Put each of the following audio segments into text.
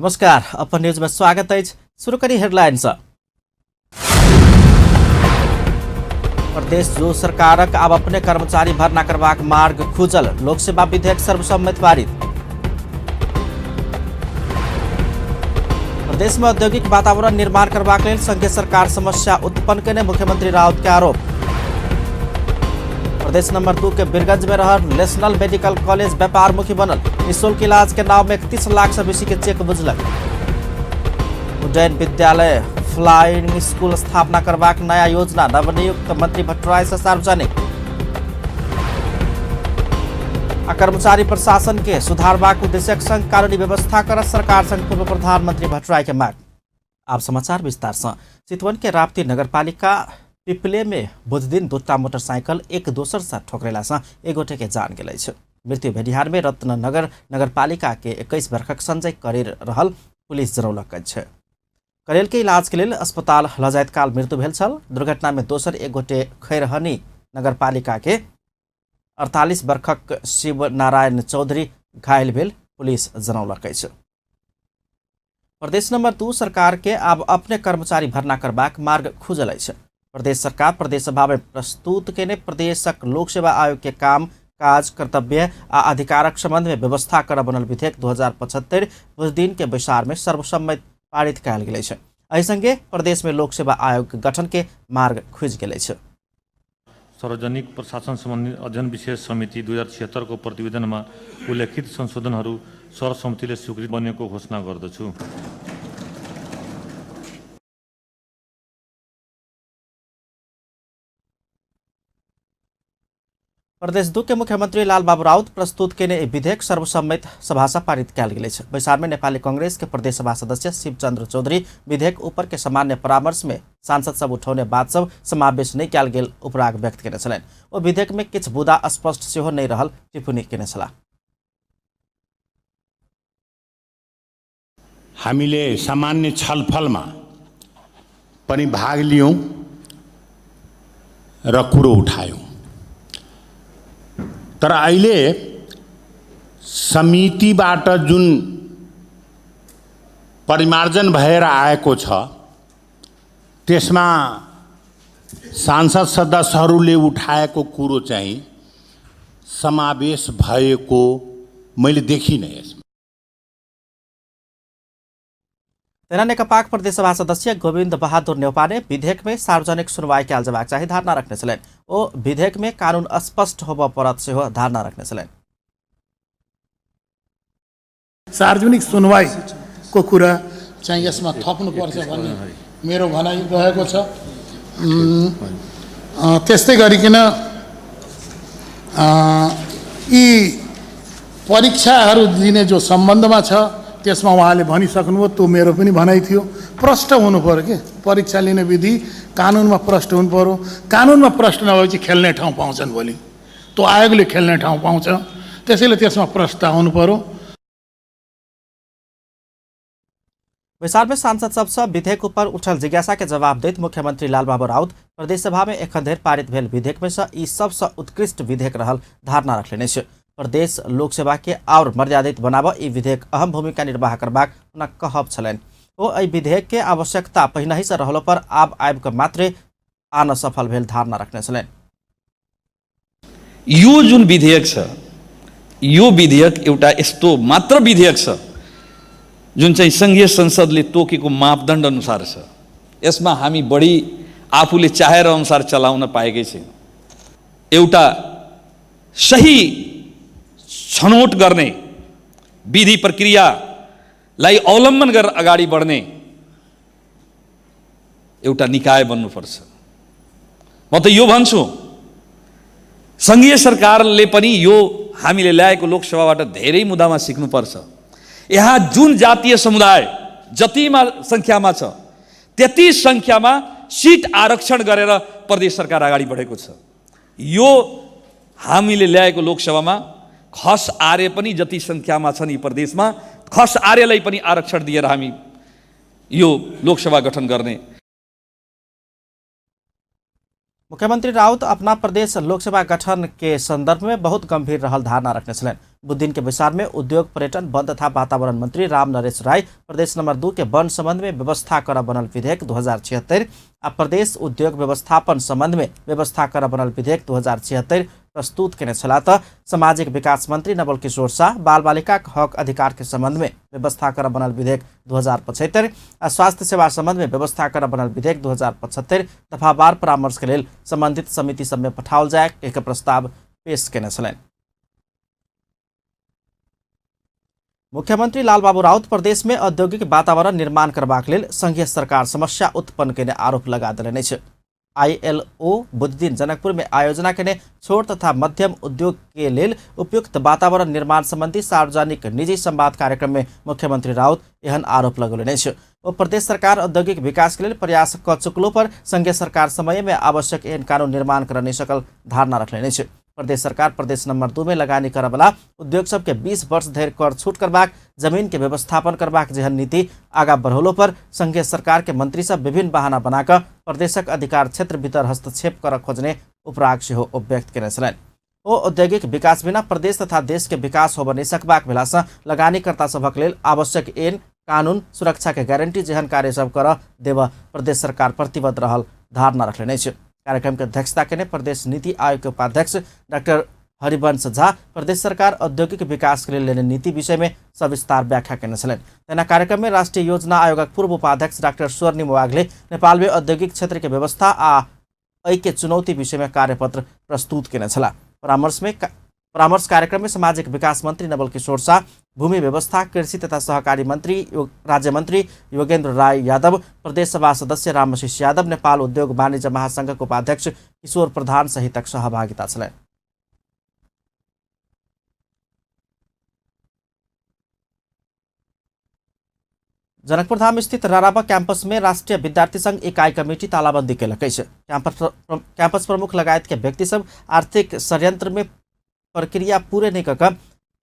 नमस्कार, अपन न्यूज में स्वागत अछि। शुरू करी हेडलाइन सँ। प्रदेश जो सरकारक आब अपने कर्मचारी भर्ना करबाक मार्ग खुजल, लोकसेवा विधेयक सर्वसम्मति पारित। प्रदेश में औद्योगिक वातावरण निर्माण करबाक लेल संघीय सरकार समस्या उत्पन्न केने मुख्यमंत्री राउत के आरोप। प्रदेश नंबर 2 के बीरगंज में रहल नेशनल मेडिकल कॉलेज व्यापार मुखी बनल, निःशुल्क इलाज के नाम में 31 लाख से बेसी के चेक बुझलक। उड्डयन विद्यालय फ्लाइंग स्कूल स्थापना करबाक नया योजना नवनियुक्त मंत्री भट्टराई से सार्वजनिक। आ कर्मचारी प्रशासन के सुधारबाक उद्देश्यक संग कानूनी व्यवस्था कर सरकार संग पूर्व प्रधानमंत्री भट्टराई के मांग। आप समाचार विस्तार से। चितवन के राप्ती नगरपालिका पिपले में बुधदिन दूटा मोटरसाइकिल एक दोसर से ठोकरेला से एक गोटे के जान गेल अछि। मृत्यु भेनिहार में रत्ननगर नगरपालिका के 21 वर्षक संजय करेर रहल पुलिस जनौलक अछि। करेल के इलाज के लेल अस्पताल ल जाइत काल मृत्यु भेल छल। दुर्घटना में दोसर एक गोटे खैरहनी नगरपालिका के 48 वर्षक शिव नारायण चौधरी घायल भेल पुलिस जनौलक अछि। प्रदेश नंबर 2 सरकार के आब अपने कर्मचारी भर्ना करबाक मार्ग खुजल अछि। प्रदेश सरकार प्रदेश सभा में प्रस्तुत केने प्रदेशक लोक सेवा आयोग के काम काज कर्तव्य आ अधिकारक संबंध में व्यवस्था कर बनल विधेयक 2075 बुधदिन के बैसार में सर्वसम्मति पारित कयल गेल अछि। एहि संगे प्रदेश में लोक सेवा आयोग गठन के मार्ग खुजि गेल अछि। सार्वजनिक प्रशासन सम्बन्धी अध्ययन विशेष समिति 2076 को प्रतिवेदनमा उल्लेखित संशोधनहरू सर्वसम्मतिले स्वीकृत बनेको घोषणा गर्दछु। प्रदेश 2 के मुख्यमंत्री लालबाबू राउत प्रस्तुत केने विधेयक सर्वसम्मति सभा से पारित कयल गेल अछि। बैसार में नेपाली कांग्रेस के प्रदेश सभा सदस्य शिवचंद्र चौधरी विधेयक ऊपर के सामान्य परामर्श में सांसद सब उठौने बात सब समावेश नहीं कयल गेल उपराग व्यक्त केने छलनि। ओ विधेयक में किछु बुदा स्पष्ट सेहो नहीं रहल टिप्पणी केने छलाह। हामीले सामान्य छलफलमा पनि भाग लियौं र कुरो उठायौं, तर अहिले समितिबाट जुन परिमार्जन भएर आएको छ त्यसमा सांसद सदस्यहरूले उठाएको कुरो चाहिँ समावेश भएको मैले देखिनँ यसमा। तेना नेकपाक प्रदेशसभा सदस्य गोविन्द बहादुर नेउपाने विधेयक में सार्वजनिक सुनवाई कयल जेबाक चाही धारणा रखने छलनि। ओ विधेयक में कानून स्पष्ट होबय पड़त सेहो धारणा रखने छलनि। सार्वजनिक सुनवाई को कुरा चाहिँ यसमा थप्नुपर्छ भन्ने मेरो भनाइ रहेको छ। त्यस्तै गरिकन यी परीक्षाहरू दिने जो सम्बन्धमा छ त्यसमा उहाँले भनिसक्नुभयो, त्यो मेरो पनि भनाइ थियो। प्रष्ट हुनु पर्यो के परीक्षा लिने विधि कानुनमा प्रष्ट हुनु पर्यो। कानुनमा प्रष्ट नभएपछि खेल्ने ठाउँ पाउँछन् भोलि, त्यो आयोगले खेल्ने ठाउँ पाउँछ, त्यसैले त्यसमा प्रष्टता हुनु पर्यो। बैसार में सांसद सबसँ विधेयक ऊपर उठल जिज्ञासा के जवाब दैत मुख्यमंत्री लालबाबू राउत प्रदेशसभा में एखन धरि पारित भेल विधेयक में से ई सबसँ उत्कृष्ट विधेयक रहल धारणा रखलनि अछि। प्रदेश लोकसेवा के और मर्यादित बनाबऽ ई विधेयक अहम भूमिका निर्वाह करबाक हुनक कहब छलनि। ओ एहि विधेयक के आवश्यकता पहिनहि से रहलो पर आब आबि कऽ मात्रे आन सफल भेल धारणा रखने छलनि। यो जुन विधेयक छ यो विधेयक एउटा यस्तो मात्र विधेयक छ जुन चाहिँ संघीय संसदले तोकेको मापदण्ड अनुसार छ। यसमा हामी बढी आफूले चाहेर अनुसार चलाउन पाएकै छैनौँ। एउटा सही छनौट गर्ने विधि प्रक्रियालाई अवलम्बन गरेर अगाडि बढ्ने एउटा निकाय बन्नुपर्छ। म त यो भन्छु, सङ्घीय सरकारले पनि यो हामीले ल्याएको लोकसभाबाट धेरै मुद्दामा सिक्नुपर्छ। यहाँ जुन जातीय समुदाय जतिमा सङ्ख्यामा छ त्यति सङ्ख्यामा सिट आरक्षण गरेर प्रदेश सरकार अगाडि बढेको छ। यो हामीले ल्याएको लोकसभामा खस आर्य पनि जति सङ्ख्यामा छन् यी प्रदेशमा, खस आर्यलाई पनि आरक्षण दिएर हामी यो लोकसभा गठन गर्ने। मुख्यमंत्री राउत अपना प्रदेश लोकसभा गठन के संदर्भ में बहुत गंभीर रहल धारणा रखने छलनि। बुध दिन के बैसार में उद्योग, पर्यटन, वन तथा वातावरण मंत्री राम नरेश राय प्रदेश नंबर 2 के वन संबंध में व्यवस्था कर बनल विधेयक 2076 आ प्रदेश उद्योग व्यवस्थापन संबंध में व्यवस्था कर बनल विधेयक 2076 प्रस्तुत केने छलाह। त सामाजिक विकास मंत्री नवल किशोर शाह बाल बालिका के हक अधिकार के संबंध में व्यवस्था कर बनल विधेयक 2075 आ स्वास्थ्य सेवा संबंध में व्यवस्था कर बनल विधेयक 2075 दफावार परामर्श के लेल संबंधित समिति सब में पठाओल जाय एक प्रस्ताव पेश केने छलनि। मुख्यमंत्री लालबाबू राउत प्रदेश में औद्योगिक वातावरण निर्माण करबाक लेल संघीय सरकार समस्या उत्पन्न केने आरोप लगा देलनि अछि। आईएलओ बुधदिन जनकपुर में आयोजना केने छोट तथा मध्यम उद्योग के लेल उपयुक्त वातावरण निर्माण संबंधी सार्वजनिक निजी संवाद कार्यक्रम में मुख्यमंत्री राउत एहन आरोप लगौलनि अछि। ओ प्रदेश सरकार औद्योगिक विकास के लेल प्रयास क चुकलो पर संघीय सरकार समय में आवश्यक एहन कानून निर्माण कर नहि सकल धारणा रखलनि अछि। प्रदेश सरकार प्रदेश नंबर 2 में लगानी करऽवला उद्योग सबके 20 वर्ष धरि कर छूट करबाक, जमीन के व्यवस्थापन करबाक जेहन नीति आगा बढ़ौलो पर संघीय सरकार के मंत्री सब विभिन्न बहाना बनाकऽ प्रदेशक अधिकार क्षेत्र भीतर हस्तक्षेप करऽ खोजने उपराग सेहो ओ व्यक्त केने छलनि। ओ औद्योगिक विकास बिना प्रदेश तथा देश के विकास होबऽ नहि सकबाक भेलासँ लगानीकर्ता सभक लेल आवश्यक ऐन कानून सुरक्षा के गारंटी जेहन कार्य सब करऽ देबऽ प्रदेश सरकार प्रतिबद्ध रहल धारणा रखलनि अछि। कार्यक्रम के अध्यक्षता केने प्रदेश नीति आयोग के उपाध्यक्ष डॉक्टर हरिवंश झा प्रदेश सरकार औद्योगिक विकास के लेल लेने नीति विषय में सविस्तार व्याख्या केने छलनि। तहिना कार्यक्रम में राष्ट्रीय योजना आयोगक पूर्व उपाध्यक्ष डॉक्टर स्वर्णिम वाघले नेपाल में औद्योगिक क्षेत्र के व्यवस्था आ एहि के चुनौती विषय में कार्यपत्र प्रस्तुत केने छलाह। परामर्श कार्यक्रम में सामाजिक विकास मंत्री नवल किशोर शाह, भूमि व्यवस्था, कृषि तथा सहकारी मंत्री राज्य मंत्री योगेंद्र राय यादव, प्रदेश सभा सदस्य रामशिष यादव, नेपाल उद्योग वाणिज्य महासंघक उपाध्यक्ष किशोर प्रधान सहितक सहभागिता छलनि। जनकपुर धाम स्थित राराबा कैंपस में राष्ट्रीय विद्यार्थी संघ इकाई कमेटी तालाबंदी केलक अछि। कैंपस प्रमुख लगायत के व्यक्ति सब आर्थिक षड्यंत्र में प्रक्रिया पूरे नहीं कऽ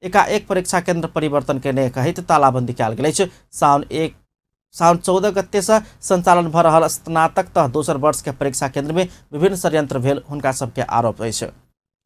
एकाएक परीक्षा केंद्र परिवर्तन केने कहैत तालाबंदी कयल गेल अछि। साउन 14 गते से संचालन भऽ रहल स्नातक तह दोसर वर्ष के परीक्षा केंद्र में विभिन्न षड्यंत्र भेल हुनका सबके आरोप अछि।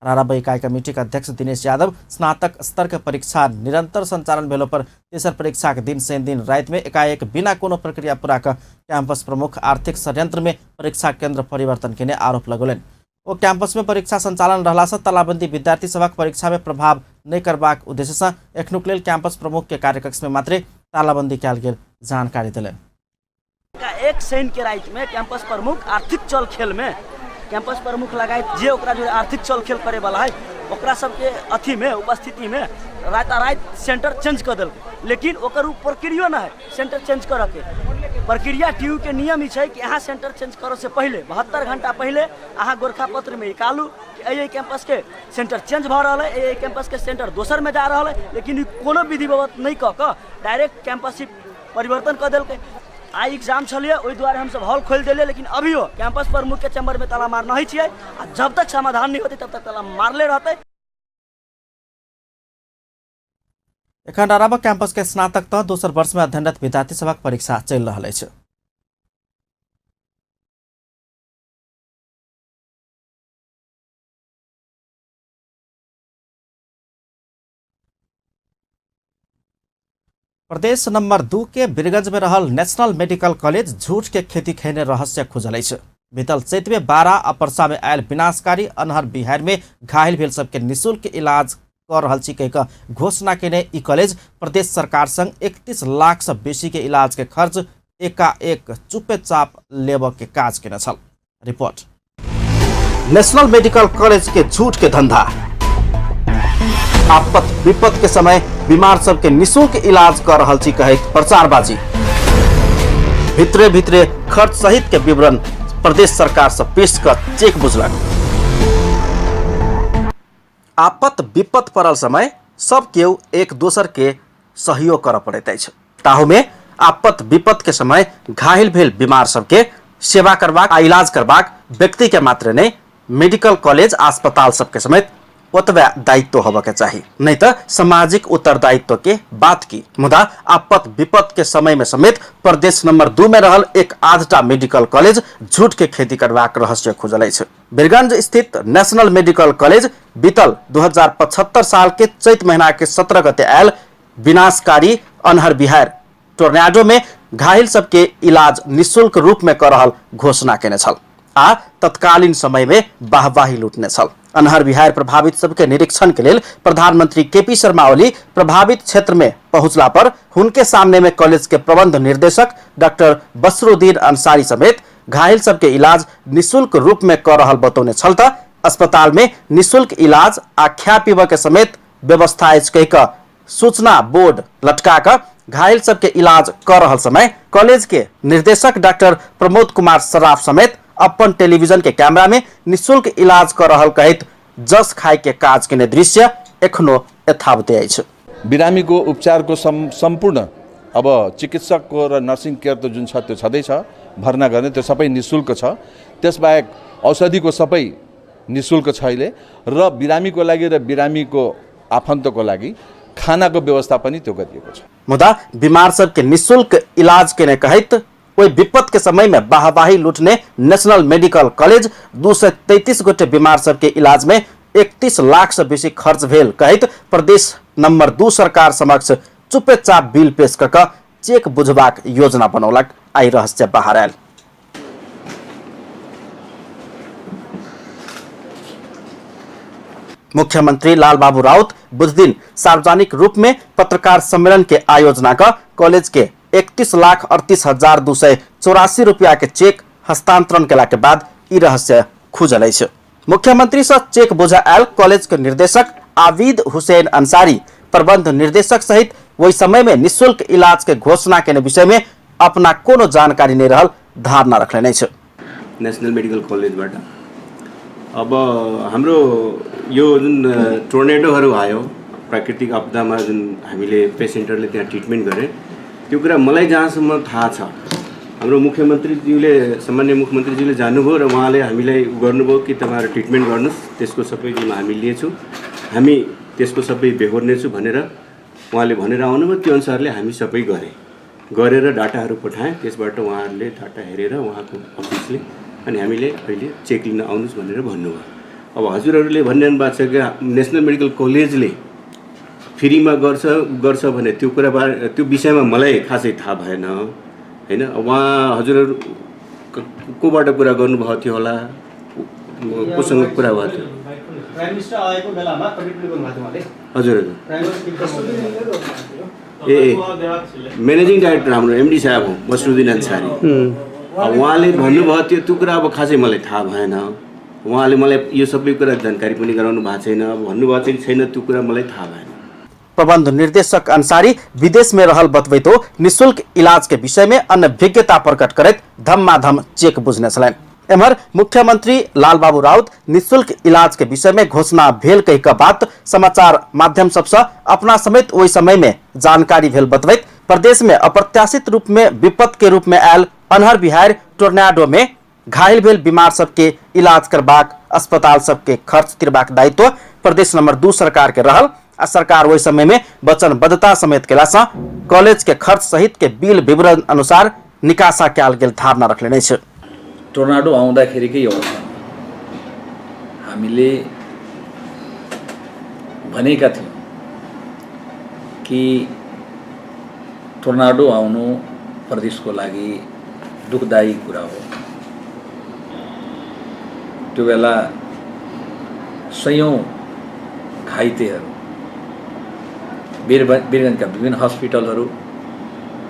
राराबा इकाई कमेटी के अध्यक्ष दिनेश यादव स्नातक स्तर के परीक्षा निरंतर संचालन भेलो पर तेसर परीक्षा के दिन शनि दिन राति में एकाएक बिना कोनो प्रक्रिया पूरा कऽ कैंपस प्रमुख आर्थिक षड्यंत्र में परीक्षा केंद्र परिवर्तन केने आरोप लगौलनि। ओ कैंपस में परीक्षा संचालन रहला से तालाबंदी विद्यार्थी सभक परीक्षा में प्रभाव नहि करबाक उद्देश्य से एखनुक लेल कैंपस प्रमुख के कार्यकक्ष में मात्रे तालाबंदी कयल गेल जानकारी देलनि। एक शनि के राति में कैंपस प्रमुख आर्थिक चल खेल में कैंपस प्रमुख लगायत जे ओकरा जो आर्थिक चल खेल करे वाला है ओकरा सबके अथी में उपस्थिति में राताराति सेंटर चेंज कर देलकै, लेकिन ओकर उ प्रक्रियो न है सेंटर चेंज करऽ के। प्रक्रिया टीयू के नियम ई छै कि अहाँ सेंटर चेंज करऽ से पहिले 72 घंटा पहिले अहाँ गोरखापत्र में निकालू कि एहि कैंपस के सेंटर चेंज भऽ रहल है, एहि कैंपस के सेंटर दोसर में जा रहल है, लेकिन ई कोनो विधि व्यवस्था नहि कऽ कऽ डायरेक्ट कैंपस ही परिवर्तन कऽ देलकै। आइ एग्जाम छलियै ओहि दुआरे हमसब हॉल खोलि देलियै, लेकिन अभियो कैंपस प्रमुख के चैम्बर में ताला मारने ही छियै आ जब तक समाधान नहीं होतै तब तक ताला मारले रहतै। एखन राराबा कैंपस के स्नातक तह दोसर वर्ष में अध्ययनरत विद्यार्थी सभक परीक्षा चलि रहल अछि। प्रदेश नंबर 2 के वीरगंज में रहल नेशनल मेडिकल कॉलेज झूठ के खेती खेने रहस्य खुजल अछि। बीतल चैत में 12 आ परसा में आयल विनाशकारी अन्हर बिहार में घायल भेल सबके निःशुल्क इलाज कर रहल छी कहि कऽ घोषणा केने ई कॉलेज प्रदेश सरकार संग 31 लाख से बेसी के इलाज के खर्च एकाएक चुपेचाप लेबऽ के काज केने छल। रिपोर्ट। नेशनल मेडिकल कॉलेज के झूठ के धंधा, आपत विपत के समय बीमार सबके निःशुल्क इलाज कर रहल छी कहैत प्रचारबाजी, भितरे भितरे खर्च सहित के विवरण प्रदेश सरकार से पेश कर चेक बुझलक। आपत विपत पड़ल समय सब केओ एक दोसर के सहयोग करऽ पड़ैत अछि। ताहू में आपत विपत के समय घायल भेल बीमार सबके सेवा करबाक आ इलाज करबाक व्यक्ति के मात्र नहि, मेडिकल कॉलेज आ अस्पताल सबके समेत ओतबे दायित्व होबऽ के चाही, नहीं त सामाजिक उत्तरदायित्व के बात की। मुदा आपत विपत के समय में समेत प्रदेश नंबर 2 में रहल एक आधटा मेडिकल कॉलेज झूठ के खेती करबाक रहस्य खुजल अछि। वीरगंज स्थित नेशनल मेडिकल कॉलेज बीतल 2075 साल के चैत महीना के 17 गते आयल विनाशकारी अन्हर बिहार टोर्नाडो में घायल सबके इलाज निःशुल्क रूप में कर रहल घोषणा केने छल आ तत्कालीन समय में वाहवाही लूटने छल। अन्हर बिहार प्रभावित सबके निरीक्षण के लेल प्रधानमंत्री केपी शर्मा ओली प्रभावित क्षेत्र में पहुंचला पर हुनके सामने में कॉलेज के प्रबंध निर्देशक डॉक्टर बसरुद्दीन अंसारी समेत घायल सबके इलाज निःशुल्क रूप में कर रहल बतौने छल त अस्पताल में निःशुल्क इलाज आ खाय पीबऽ के समेत व्यवस्था अछि कहि कऽ सूचना बोर्ड लटका कऽ घायल सबके इलाज कर रहल समय कॉलेज के निर्देशक डॉक्टर प्रमोद कुमार सराफ समेत अपन टेलीविजन के कैमरा में निःशुल्क इलाज कर रहल कहैत जस खाय के काज केने दृश्य एखनो यथावते अछि। बिरामीको उपचारको सम्पूर्ण अब चिकित्सकको र नर्सिङ केयर त जुन छ त्यो छँदैछ, भर्ना गर्ने त्यो सबै निःशुल्क छ। त्यसबाहेक औषधिको सबै निःशुल्क छ अहिले, र बिरामीको लागि र बिरामीको आफन्तको लागि खानाको व्यवस्था पनि त्यो गरिएको छ। मुदा बीमार सबके निःशुल्क इलाज केने कहैत ओहि विपत के समय में वाहवाही लूटने नेशनल मेडिकल कॉलेज 233 गोटे बीमार सबके इलाज में 31 लाख से बेसी खर्च भेल कहैत प्रदेश नंबर 2 सरकार समक्ष चुपेचाप बिल पेश कऽ कऽ चेक बुझबाक योजना बनौलक। आई रहस्य बाहर आयल। मुख्यमंत्री लालबाबू राउत बुधदिन सार्वजनिक रूप में पत्रकार सम्मेलन के आयोजना कऽ कॉलेज के 31,38,284 रुपया के चेक हस्तांतरण केला के बाद ई रहस्य खुजल अछि। मुख्यमंत्री से चेक बुझा आयल कॉलेज के निर्देशक आबिद हुसैन अंसारी प्रबंध निर्देशक सहित वही समय में निःशुल्क इलाज के घोषणा केने विषय में अपना कोनो जानकारी नहीं रहल धारणा रखले अछि। नेशनल मेडिकल कॉलेजबाट अब हाम्रो यो जुन टोर्नेडोहरू आयो प्राकृतिक आपदामा जुन हामीले पेसेन्टहरूले त्यहाँ ट्रिटमेन्ट गरे त्यो कुरा मलाई जहाँसम्म थाहा छ हाम्रो मुख्यमन्त्रीज्यूले, सामान्य मुख्यमन्त्रीज्यूले जानुभयो र उहाँले हामीलाई गर्नुभयो कि तपाईँहरू ट्रिटमेन्ट गर्नुहोस्, त्यसको सबै जिम्मा हामी लिएछौँ, हामी त्यसको सबै बेहोर्नेछौँ भनेर उहाँले भनेर आउनुभयो। त्यो अनुसारले हामी सबै गरेर डाटाहरू पठाएँ। त्यसबाट उहाँहरूले डाटा हेरेर उहाँको अफिसले अनि हामीले अहिले चेक लिन आउनुहोस् भनेर भन्नुभयो। अब हजुरहरूले भनिरहनु भएको छ कि नेसनल मेडिकल कलेजले फ्रीमा गर्छ भने त्यो कुरा त्यो विषयमा मलाई खासै थाहा भएन होइन। उहाँ हजुरहरू कोबाट कुरा गर्नुभएको थियो होला, कोसँग कुरा भएको थियो? हजुर हजुर, ए म्यानेजिङ डाइरेक्टर हाम्रो एमडी साहब हो बसरुद्दिन अन्सारी, उहाँले भन्नुभयो त्यो त्यो कुरा अब खासै मलाई थाहा भएन। उहाँले मलाई यो सबै कुरा जानकारी पनि गराउनु भएको छैन, अब भन्नुभएको चाहिँ छैन, त्यो कुरा मलाई थाहा भएन। प्रबंध निर्देशक अंसारी विदेश में रहल बतबैतो निःशुल्क इलाज के विषय में अनभिज्ञता प्रकट करैत धमाधम चेक बुझने छलनि। एम्हर मुख्यमंत्री लालबाबू राउत निःशुल्क इलाज के विषय में घोषणा भेल कहि कऽ बात समाचार माध्यम सबसँ अपना समेत ओहि समय में जानकारी भेल बतबैत प्रदेश में अप्रत्याशित रूप में विपत के रूप में आयल अन्हर बिहार टोर्नाडो में घायल भेल बीमार सबके इलाज करबाक अस्पताल सबके खर्च तिरबाक दायित्व प्रदेश नंबर 2 सरकार के रहल आ सरकार ओहि समय में वचनबद्धता समेत केलासँ कॉलेज के खर्च सहित के बिल विवरण अनुसार निकासा कयल गेल धारणा रखलेने अछि। टोर्नाडो आउँदाखेरिकै अवस्था हामीले भनेका थियौँ कि टोर्नाडो आउनु प्रदेशको लागि दुःखदायी कुरा हो। त्यो बेला सयौँ घाइतेहरू वीरगञ्जका विभिन्न हस्पिटलहरू,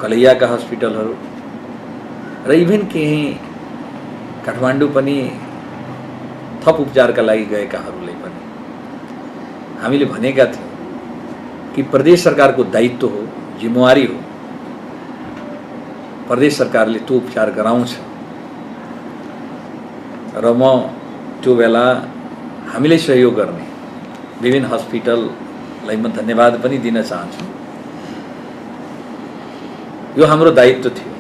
कलैयाका हस्पिटलहरू र इभन केही काठमाडौँ पनि थप उपचारका लागि गएकाहरूलाई पनि हामीले भनेका थियौँ कि प्रदेश सरकारको दायित्व हो, जिम्मेवारी हो, प्रदेश सरकारले त्यो उपचार गराउँछ। र म त्यो बेला हामीले सहयोग गर्ने विभिन्न हस्पिटललाई म धन्यवाद पनि दिन चाहन्छु। यो हाम्रो दायित्व थियो।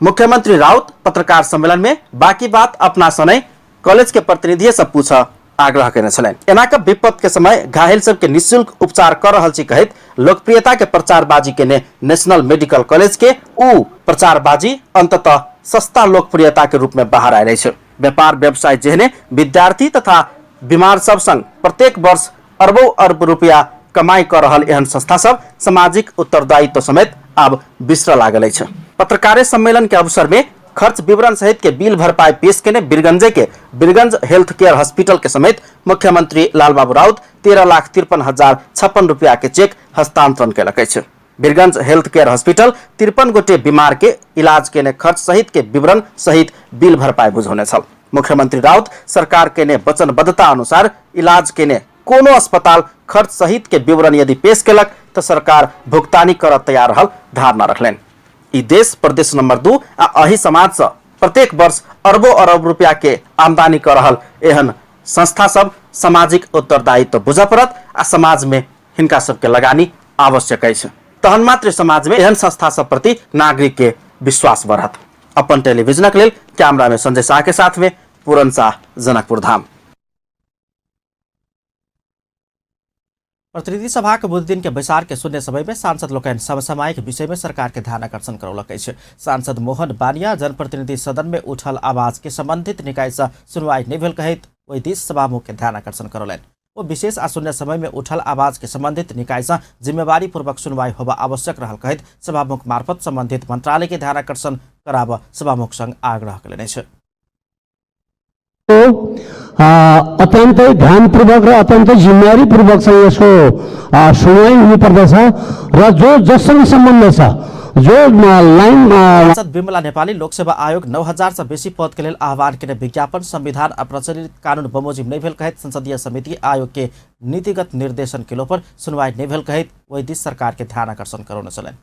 मुख्यमंत्री राउत पत्रकार सम्मेलन में बाकी बात अपना सनै कॉलेज के प्रतिनिधि से पूछा आग्रह केने छलनि। एना के विपद के समय घायल सबके निःशुल्क उपचार कर रहल छी कहैत लोकप्रियता के प्रचारबाजी केने नेशनल मेडिकल कॉलेज के ऊ प्रचारबाजी अंततः सस्ता लोकप्रियता के रूप में बाहर आयल अछि। व्यापार व्यवसाय जेहने विद्यार्थी तथा बीमार सब संग प्रत्येक वर्ष अरबों अरब रुपया कमाई कर रहल एहन संस्था सब सामाजिक उत्तरदायित्व समेत आब बिसरऽ लागल अछि। पत्रकार सम्मेलन के अवसर में खर्च विवरण सहित के बिल भरपाई पेश केने बीरगंजे के बीरगंज हेल्थ केयर हॉस्पिटल के समेत मुख्यमंत्री लालबाबू राउत 13,53,056 रुपया के चेक हस्तांतरण केलक अछि। बीरगंज हेल्थ केयर हॉस्पिटल 53 गोटे बीमार के इलाज केने खर्च सहित के विवरण सहित बिल भरपाई बुझौने छल। मुख्यमंत्री राउत सरकार केने वचनबद्धता अनुसार इलाज केने कोनो अस्पताल खर्च सहित के विवरण यदि पेश केलक तऽ सरकार भुगतानी करऽ तैयार रहल धारणा रखलनि। ई देश प्रदेश नंबर 2 आ एहि समाज से प्रत्येक वर्ष अरबों अरब रुपया के आमदनी कर रहल एहन संस्था सब सामाजिक उत्तरदायित्व बुझऽ पड़त आ समाज में हिनका सबके लगानी आवश्यक अछि, तहन मात्र समाज में एहन संस्था सब प्रति नागरिक के विश्वास बढ़त। अपन टेलीविजनक लेल कैमरा में संजय शाह के साथ में पूरन शाह, जनकपुर धाम। प्रतिनिधि सभाक बुधदिन के बैसार के शून्य समय में सांसद लोकनि समसामयिक विषय में सरकार के ध्यान आकर्षण करौलक अछि। सांसद मोहन बानिया जनप्रतिनिधि सदन में उठल आवाज के संबंधित निकाय से सुनवाई नहि भेल कहैत ओहि दिस सभामुख के ध्यान आकर्षण करौलनि। ओ विशेष आ शून्य समय में उठल आवाज के संबंधित निकाय से जिम्मेवारी पूर्वक सुनवाई होबा आवश्यक रहल कहैत सभामुख मार्फत संबंधित मंत्रालय के ध्यान आकर्षण कराब सभामुख संग आग्रह कयलनि अछि। अत्यन्तै ध्यानपूर्वक र अत्यन्तै जिम्मेवारीपूर्वक चाहिँ यसको सुनवाई हुनुपर्दछ र जो जससँग सम्बन्ध छ जो लाइन। सांसद विमला नेपाली लोकसेवा आयोग 9,000 से बेसी पद के लेल आह्वान केने विज्ञापन संविधान आ प्रचलित कानून बमोजिम नहि भेल कहैत संसदीय समिति आयोग के नीतिगत निर्देशन के पर सुनवाई नहि भेल कहैत ओहि दिस सरकार के ध्यान आकर्षण करौने छलनि।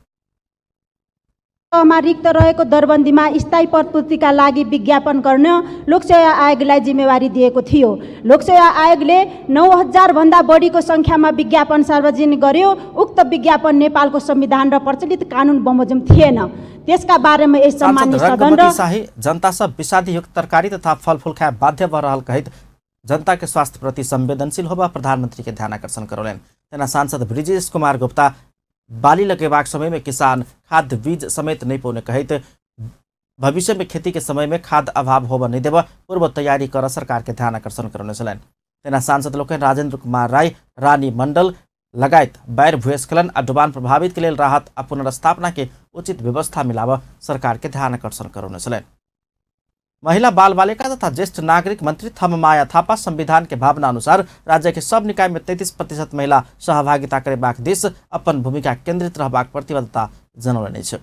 मा रिक्त रहेको दरबन्दीमा स्थायी पदपूर्तिका लागि विज्ञापन गर्न लोकसेवा आयोगलाई जिम्मेवारी दिएको थियो। लोकसेवा आयोगले 9,000 भन्दा बढीको सङ्ख्यामा विज्ञापन सार्वजनिक गर्यो। उक्त विज्ञापन नेपालको संविधान र प्रचलित कानुन बमोजिम थिएन। त्यसका बारेमा यस सम्मान्य सदन र शाही जनता सब विषादीयुक्त तरकारी तथा फलफूल खाए बाध्य भऽ रहल कहैत जनता के स्वास्थ्य प्रति संवेदनशील होबा प्रधानमंत्री के ध्यान आकर्षण करौलनि। तेना सांसद ब्रिजेश कुमार गुप्ता बाली लगेबाक समय में किसान खाद बीज समेत नहीं पौने कहैत भविष्य में खेती के समय में खाद अभाव होबऽ नहीं देबऽ पूर्व तैयारी कर सरकार के ध्यान आकर्षण करौने छलनि। तेना सांसद लोकनि राजेंद्र कुमार राय, रानी मंडल लगायत बाढ़ि भूस्खलन आ डुबान प्रभावित के लेल राहत आ पुनर्स्थापना के उचित व्यवस्था मिलाबऽ सरकार के ध्यान आकर्षण करौने छलनि। महिला बाल बालिका तथा ज्येष्ठ नागरिक मंत्री थममाया थापा संविधान के भावना अनुसार राज्य के सब निकाय में 33% महिला सहभागिता करेबाक दिस अपन भूमिका केंद्रित रहबाक प्रतिबद्धता जनौलनि अछि।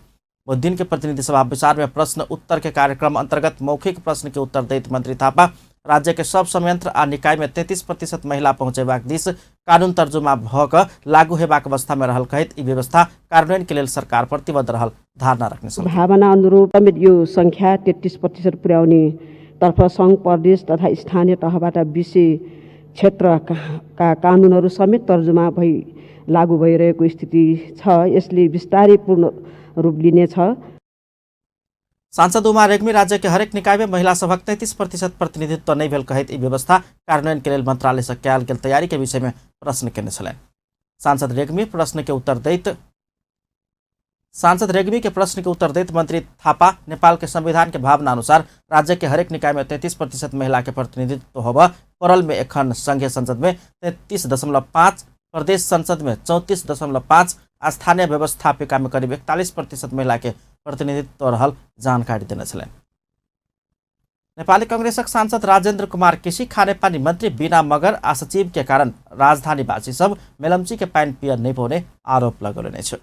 बुधदिन के प्रतिनिधि सभा बैसार में प्रश्न उत्तर के कार्यक्रम अंतर्गत मौखिक प्रश्न के उत्तर दैत मंत्री थापा राज्य के सब संयंत्र आ निकाय में 33% महिला पहुंचेबाक दिस कानून तर्जुमा भऽ कऽ लागू हेबाक अवस्था में रहल कहैत ई व्यवस्था कार्यान्वयन के लेल सरकार प्रतिबद्ध रहल धारणा रखने छल। भावना अनुरूप यो संख्या 33% पुर्याउने तर्फ सङ्घ प्रदेश तथा स्थानीय तहबाट विषय क्षेत्रका कानुनहरू समेत तर्जुमा भई लागू भइरहेको स्थिति छ। यसले बिस्तारै पूर्ण रूप लिनेछ। सांसद उमा रेग्मी राज्य के हरेक निकाय में महिला सभक 33% प्रतिनिधित्व नहीं भेल कहैत ई व्यवस्था कार्यान्वयन के लेल मंत्रालय से कयल गेल तैयारी के विषय में प्रश्न केने छलनि। सांसद रेग्मी के प्रश्न के उत्तर दैत मंत्री थापा नेपाल के संविधान के भावना अनुसार राज्य के हरेक निकाय में 33% महिला के प्रतिनिधित्व होबऽ परल में एखन संघीय संसद में 33.5, प्रदेश संसद में 34.5, स्थानीय व्यवस्थापिका में करीब 41% महिला के प्रतिनिधित्व रहल जानकारी देने छलनि। नेपाली कांग्रेसक सांसद राजेंद्र कुमार केसी खानेपानी मंत्री बीना मगर आ सचिव के कारण राजधानीवासी सब मेलम्ची के पानि पिय नहीं पौने आरोप लगौलनि अछि।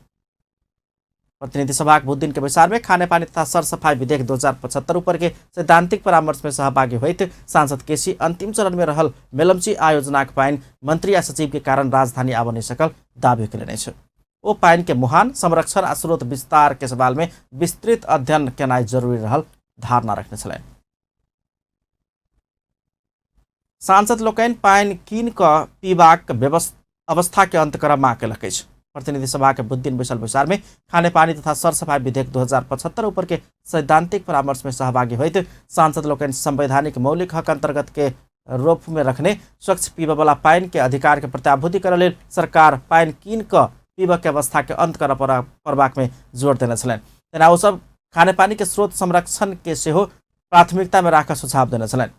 प्रतिनिधि सभाक बुधदिन के बैसार में खानेपानी तथा सरसफाई विधेयक 2075 ऊपर के सैद्धांतिक परामर्श में सहभागी होइत सांसद केसी अंतिम चरण में रहल मेलम्ची आयोजनाक पानि मंत्री आ सचिव के कारण राजधानी आबऽ नहि सकल दावी कयलनि अछि। ओ पानि के मुहान संरक्षण आ स्रोत विस्तार के सवाल में विस्तृत अध्ययन केनाइ जरूरी रहल धारणा रखने छलनि। सांसद लोकनि पानि कीन कऽ पीबाक अवस्था के अंत करऽ मांग केलक अछि। प्रतिनिधि सभा के बुधदिन बैसल बैसार में खानेपानी तथा सरसफाई विधेयक 2075 ऊपर के सैद्धांतिक परामर्श में सहभागी होइत सांसद लोकनि संवैधानिक मौलिक हक अंतर्गत के रूप में रखने, स्वच्छ पीबय वाला पानि के अधिकार के प्रत्याभूति करय लेल सरकार पानि कीन कऽ पीबय के अवस्था के अंत करय पड़बाक में जोर देने छलनि। तेना ओ सब खानेपानी के स्रोत संरक्षण के सेहो प्राथमिकता में राखऽ सुझाव देने छलनि।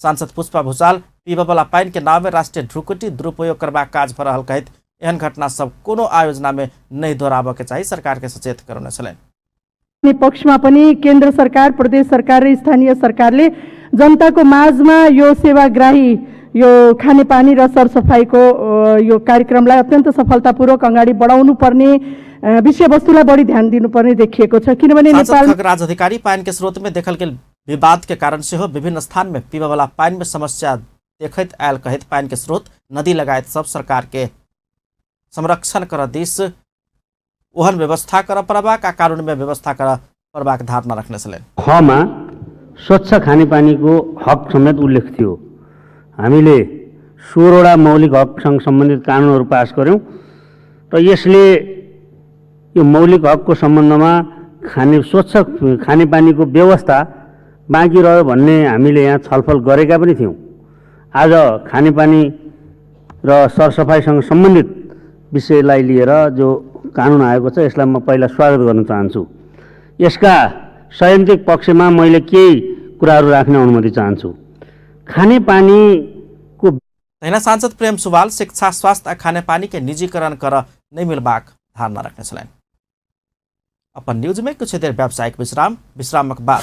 सांसद पुष्पा भूषाल पीबय वाला पानि के नाम में राष्ट्रीय ध्रुकुटी दुरुपयोग करबाक काज भऽ रहल कहैत एहन घटना सब कोनो आयोजना में नहीं दोहराबऽ के चाही सरकार के सचेत करौने छलनि। पक्षमा पनि केन्द्र सरकार, प्रदेश सरकार र स्थानीय सरकारले जनताको माझमा यो सेवाग्राही, यो खानेपानी र सरसफाइको यो कार्यक्रमलाई अत्यन्त सफलतापूर्वक अगाडि बढाउनु पर्ने विषयवस्तुलाई बढी ध्यान दिनुपर्ने देखिएको छ। किनभने नेपाल खगराज अधिकारी पानि के स्रोत में देखल गेल विवाद के कारण सेहो विभिन्न स्थान में पीबय वाला पानि में समस्या देखैत आयल कहैत पानि के स्रोत, नदी लगायत सब सरकार के संरक्षण कर दिस ओहन व्यवस्था कर पड़बाक आ कानून में व्यवस्था कर पड़बाक धारणा रखने छलनि। खमा स्वच्छ खानेपानीको हक समेत उल्लेख थियो। हामीले 16वटा मौलिक हकसँग सम्बन्धित कानुनहरू पास गर्यौँ र यसले यो मौलिक हकको सम्बन्धमा स्वच्छ खानेपानीको व्यवस्था बाँकी रह्यो भन्ने हामीले यहाँ छलफल गरेका पनि थियौँ। आज खानेपानी र सरसफाइसँग सम्बन्धित विषयलाई लिएर जो कानुन आएको छ यसलाई म पहिला स्वागत गर्न चाहन्छु। यसका सैद्धान्तिक पक्षमा मैले केही कुराहरू राख्ने अनुमति चाहन्छु। खानेपानीको तहिना सांसद प्रेम सुवाल शिक्षा, स्वास्थ्य आ खानेपानी के निजीकरण कर नहि मिलबाक धारणा रखने छलनि। अपन न्यूज में कुछ देर व्यावसायिक विश्राम, विश्रामक बाद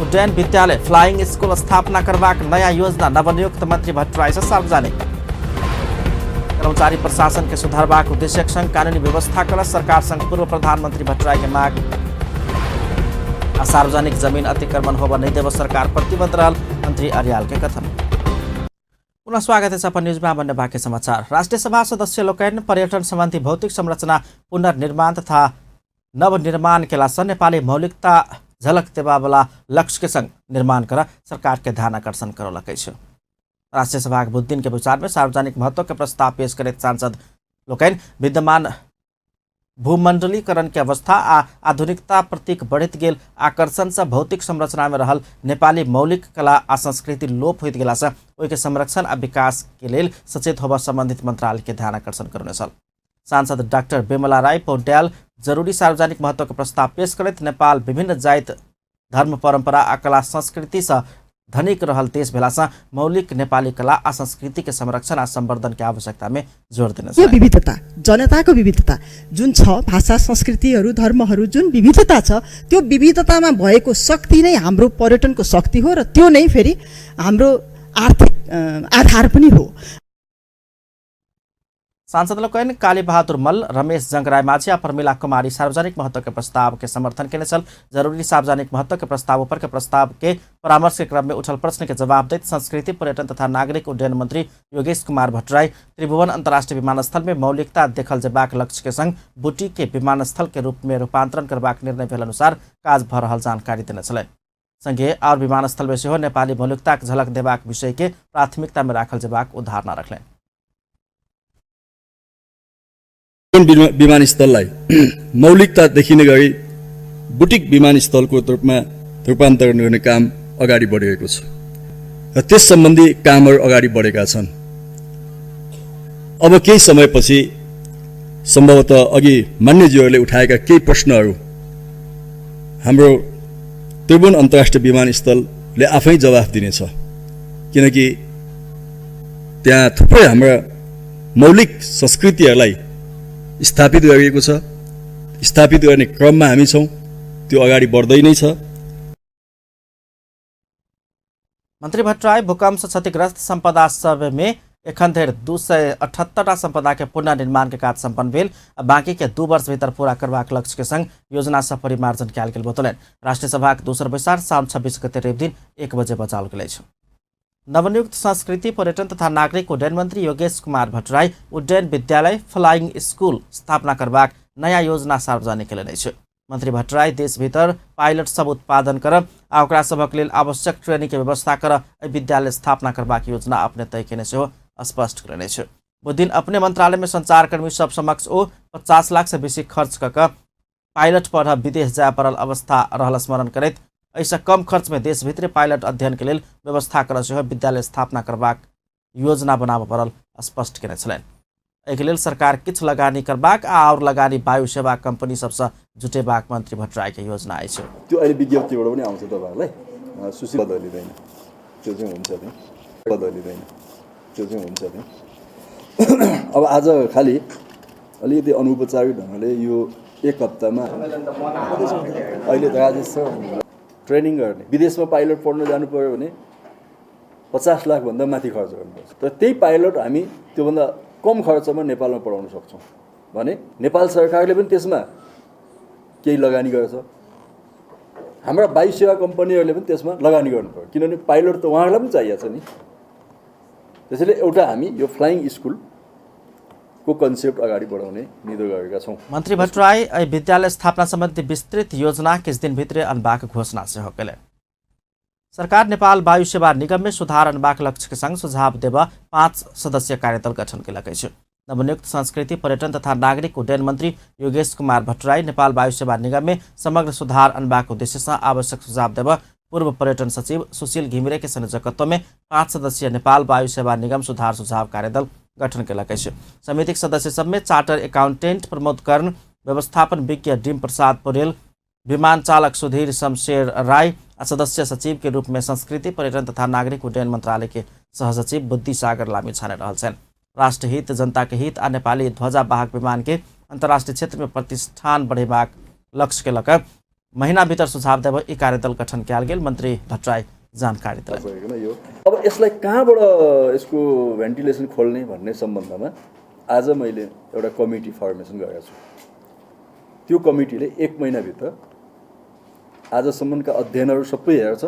उड्डयन विद्यालय फ्लाइंग स्कूल स्थापना करबाक नया योजना नवनियुक्त मंत्री भट्टराई से सार्वजनिक। कर्मचारी प्रशासन के सुधारबाक उद्देश्यक संग कानूनी व्यवस्था कर सरकार संग पूर्व प्रधानमंत्री भट्टराई के मांग। आ सार्वजनिक जमीन अतिक्रमण होबय नहीं देव सरकार प्रतिबद्ध रहल मंत्री अर्याल के कथन। पुनः स्वागत है अपन न्यूज में बन्ने बाकी समाचार। राष्ट्रीय सभा सदस्य लोकनि पर्यटन संबंधी भौतिक संरचना पुनर्निर्माण तथा नवनिर्माण केलासँ नेपाली मौलिकता झलक देबावला लक्ष्य के संग निर्माण कर सरकार के ध्यान आकर्षण करौलक अछि। राष्ट्रीय सभा के बुधदिन के विचार में सार्वजनिक महत्व के प्रस्ताव पेश करैत सांसद लोकनि विद्यमान भूमंडलीकरण के अवस्था आ आधुनिकता प्रतीक बढ़ैत गेल आकर्षण से भौतिक संरचना में रहल नेपाली मौलिक कला आ संस्कृति लोप होइत गेला से ओहिके संरक्षण आ विकास के लेल सचेत होबय संबंधित मंत्रालय के ध्यान आकर्षण करौने छल। सांसद डाक्टर बेमला राय पौड्याल जरूरी सार्वजनिक महत्व के प्रस्ताव पेश करैत नेपाल विभिन्न जाति, धर्म, परंपरा आ कला संस्कृति से धनिक रहल देश भेलासँ मौलिक नेपाली कला आ संस्कृति के संरक्षण आ संवर्धन के आवश्यकता में जोर देने। यो विविधता, जनताको विविधता जुन छ, भाषा, संस्कृतिहरू, धर्महरू जुन विविधता छ, त्यो विविधतामा भएको शक्ति नै हाम्रो पर्यटनको शक्ति हो र त्यो नै फेरि हाम्रो आर्थिक आधार पनि हो। सांसद लोकनि काली बहादुर मल्ल, रमेश जंगराय माझी आ प्रमिला कुमारी सार्वजनिक महत्व के प्रस्ताव के समर्थन केने छल। जरूरी सार्वजनिक महत्व के प्रस्ताव ऊपर के प्रस्ताव के परामर्श के क्रम में उठल प्रश्न के जवाब दैत संस्कृति, पर्यटन तथा नागरिक उड्डयन मंत्री योगेश कुमार भट्टराई त्रिभुवन अंतर्राष्ट्रीय विमानस्थल में मौलिकता देखल जेबाक लक्ष्य के संग बुटी के विमानस्थल के रूप में रूपांतरण करबाक निर्णय भेल अनुसार काज भऽ रहल जानकारी देने छलनि। संगे और विमानस्थल में सेहो नेपाली मौलिकताक झलक देबाक विषय के प्राथमिकता में राखल जेबाक ओ धारणा रखलनि। विमानस्थललाई मौलिकता देखिने गरी बुटिक विमानस्थलको रूपमा रूपान्तरण गर्ने काम अगाडि बढिरहेको छ र त्यस सम्बन्धी कामहरू अगाडि बढेका छन्। अब केही समयपछि सम्भवतः अघि मान्यज्यूहरूले उठाएका केही प्रश्नहरू हाम्रो त्रिभुवन अन्तर्राष्ट्रिय विमानस्थलले आफै जवाफ दिनेछ, किनकि त्यहाँ थुप्रै हाम्रा मौलिक संस्कृतिहरूलाई स्थापित गरिएको छ। स्थापित गर्ने क्रममा हामी छौँ, त्यो अगाडि बढ्दै नै छ। मंत्री भट्टराई भूकंप से क्षतिग्रस्त संपदा सब में एखन धरि 278टा संपदा के पुनर्निर्माण के काज संपन्न भेल आ बाकी के 2 वर्ष भीतर पूरा करबाक लक्ष्य के संग योजना सब परिमार्जन कयल गेल बतौलनि। राष्ट्रीय सभाक दोसर बैसार साउन 26 गते रवि दिन 1 बजे बजाओल गेल अछि। नवनियुक्त संस्कृति, पर्यटन तथा नागरिक उड्डयन मंत्री योगेश कुमार भट्टराई उड्डयन विद्यालय फ्लाइंग स्कूल स्थापना करबाक नया योजना सार्वजनिक केलनि अछि। मंत्री भट्टराई देश भीतर पायलट सब उत्पादन कर आ ओकरा सभक लेल आवश्यक ट्रेनिंग के व्यवस्था कर एहि विद्यालय स्थापना करबाक योजना अपने तय केने सेहो स्पष्ट केलनि अछि। बुधदिन अपने मंत्रालय में संचारकर्मी सब समक्ष ओ 50 लाख से बेसी खर्च कऽ पायलट पढ़ विदेश जाय पड़ल अवस्था रहल स्मरण करैत एहिसँ कम खर्च में देश भितरे पायलट अध्ययन के लेल व्यवस्था कर सेहो विद्यालय स्थापना करबाक योजना बनाबऽ पड़ल स्पष्ट केने छलनि। एहिके लेल सरकार किछु लगानी करबाक आ आओर लगानी वायु सेवा कंपनी सबसँ जुटेबाक मंत्री भट्टराई के योजना अछि। त्यो अहिले विज्ञप्तिबाट पनि आउँछ तपाईहरुलाई, सुशील बदलिँदैन, त्यो चाहिँ हुन्छ नि, बदलिँदैन, त्यो चाहिँ हुन्छ नि। अब आज खालि अलिकति अनौपचारिक ढङ्गले यो एक हप्तामा अहिले त राजेश सर ट्रेनिङ गर्ने, विदेशमा पाइलट पढ्न जानु पर्यो भने 50 लाखभन्दा माथि खर्च गर्नुपर्छ, तर त्यही पाइलट हामी त्योभन्दा कम खर्चमा नेपालमा पढाउन सक्छौँ भने नेपाल सरकारले पनि त्यसमा केही लगानी गर्छ, हाम्रा वायु सेवा कम्पनीहरूले पनि त्यसमा लगानी गर्नु पर्यो, किनभने पाइलट त उहाँहरूलाई पनि चाहिएको छ नि। त्यसैले एउटा हामी यो फ्लाइङ स्कुलको कन्सेप्ट अगाडि बढाउने निधो गरेका छौँ। मन्त्री भट्टराई एहि विद्यालय स्थापना सम्बन्धी विस्तृत योजना किछु दिन भित्रे अनबाक घोषणा सेहो कयलनि। सरकार नेपाल वायु सेवा निगम में सुधार अनबाक लक्ष्य के संग सुझाव देब 5 सदस्यीय कार्यदल गठन केलक अछि। नवनियुक्त संस्कृति पर्यटन तथा नागरिक उड्डयन मंत्री योगेश कुमार भट्टराई नेपाल वायु सेवा निगम में समग्र सुधार अनबाक उद्देश्य से आवश्यक सुझाव देब पूर्व पर्यटन सचिव सुशील घिमिरे के संयोजकत्व में 5 सदस्यीय नेपाल वायु सेवा निगम सुधार सुझाव कार्यदल गठन केलक अछि। समितिक सदस्य सब में चार्टर एकाउंटेंट प्रमोद कर्ण, व्यवस्थापन विज्ञ डिम प्रसाद पौडेल, विमान चालक सुधीर शमशेर राय आ सदस्य सचिव के रूप में संस्कृति पर्यटन तथा नागरिक उड्डयन मंत्रालय के सहसचिव बुद्धि सागर लामिछाने रहल छनि। राष्ट्रहित, जनता के हित आ नेपाली ध्वजा वाहक विमान के अंतर्राष्ट्रीय क्षेत्र में प्रतिष्ठान बढ़ेबाक लक्ष्य के लऽ महीना भीतर सुझाव देब ई कार्यदल गठन कयल गेल मंत्री भट्टराई जानकारी देलनि। यो अब यसलाई कहाँबाट यसको भेन्टिलेसन खोल्ने भन्ने सम्बन्धमा आज मैले एउटा कमिटी फर्मेसन गरेको छु। त्यो कमिटीले एक महिनाभित्र आजसम्मका अध्ययनहरू सबै हेर्छ,